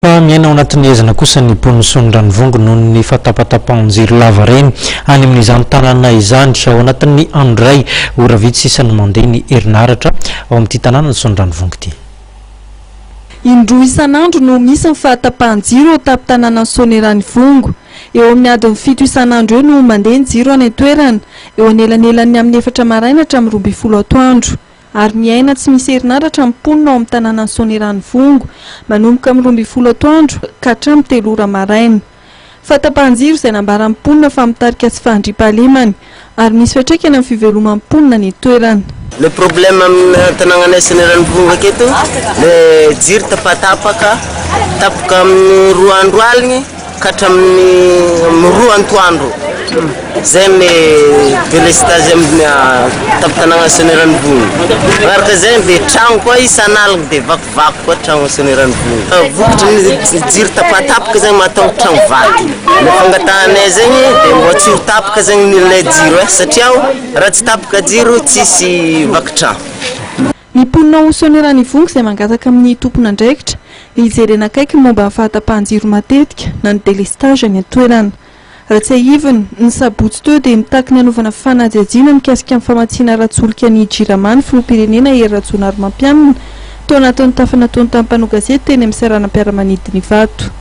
Fa miaina ao anatin'ny haizina kosa ny mponin'i Soanondranivongo noho ny fahatapatapahan-jiro lava reny any amin'izany tanàna izany. Ao anatin'ny andro iray, ora vitsy sisa no mandeha ny herinaratra ao amin'ity tanànan'i Soanondranivongo ity. Indroa isan'andro no misy ny fahatapahan-jiro ao tampon-tanànan'i Soanieranivongo. Eo amin'ny adiny fito isan'andro eo no mandeha ny jiro any an-toerana, eo anelanelan'ny amin'ny efatra maraina hatramin'ny 12 atoandro. Ary miaina tsy misy herinaratra ny mponina ao amin'ny tanànan'i Soanieranivongo, manomboka amin'ny 12 atoandro ka hatramin'ny telo ora maraina. Fahatapahan-jiro izay nambaran'ny mponina fa mitarika tsy fahandriampahalemana, ary misy fiantraikany amin'ny fiveloman'ny mponina any an-toerana. Le problème amin'ny tanagnanay Soanieranivongo aketo, le jiro tapatapaka, tapaka amin'ny roa andro aligny ka hatramin'ny roa antoandro, zay ny delestage amin'ny tampon-tanàgnan'i Soanieranivongo. Magnaraka zay de tragno koa isan'aligny de vakivaky koa tragno Soanieranivongo. Vokatry ny jiro tapatapaka zegny mahatonga tragno vaky. Ny fangatahanay zegny de mbô tsy ho tapaka zegny ny ilay jiro e, satria raha tsy tapaka jiro tsisy vaky tragno. Ny mponina ao Soanieranivongo izay mangataka amin'ny tompon'andraikitra ny hijerena akaiky ny momba ny fahatapahan-jiro matetika na ny délestage any an-toerana. Raha tsiahivina, ny sabotsy teo dia mitaky ny hanaovana fanadihadiana mikasika ny famatsiana ara-tsolika ny Jirama ny filoham-pirenena Hery Rajaonarimampianina tao anatin'ny tafa nataony tamin'ny mpanao gazety teny amin'ny seranam-piaramanidina Ivato.